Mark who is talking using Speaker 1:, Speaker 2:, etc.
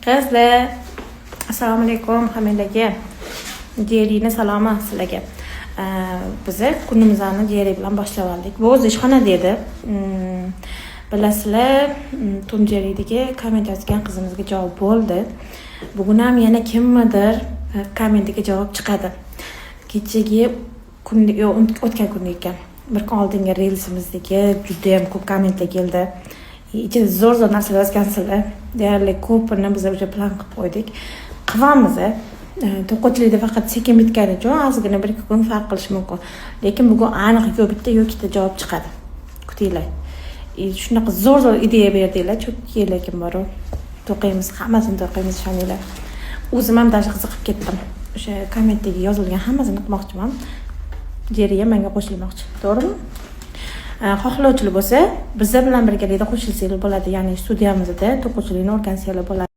Speaker 1: Qizlar, assalomu alaykum hammanglarga. Jerini salomi sizlarga. Biza kunimizni Jeri bilan boshlab oldik. Bu o'zi ishxonada edi. Bilasizlar, Tom Jerrydagi komment yozgan qizimizga javob bo'ldi. Bugun ham yana kimnidir kommentiga javob chiqadi. Kechagi kun, yo'q, o'tgan kunda ekan. Bir kun oldingi reelsimizdagi juda ham ko'p kommentlar keldi. Ichida zo'r zo'r narsalar yozgansizlar. Deyarli ko'pini biz уже plan qilib qo'ydik. Qilamiz. To'quvchilikda faqat sekin bitgani uchun ozgina 1-2 kun farq qilishi mumkin. Lekin bugun aniq yo bitta, yo ikkita javob chiqadi. Kutinglar. И shunaqa zo'r zo'r ideya berdinglar, cho'kki, lekin boru. To'qiymiz, hammasini to'qiymiz, ishoninglar. O'zim ham даже qiziqib ketdim. O'sha kommentdagi yozilgan hammasini qilmoqchiman. Jeri ham menga qo'shilmoqchi. To'g'rimi? Xohlovchilar bo'lsa, biza bilan birgalikda qo'shilsanglar bo'ladi. Ya'ni studiyamizda to'quvchilikni o'rgansanglar bo'ladi.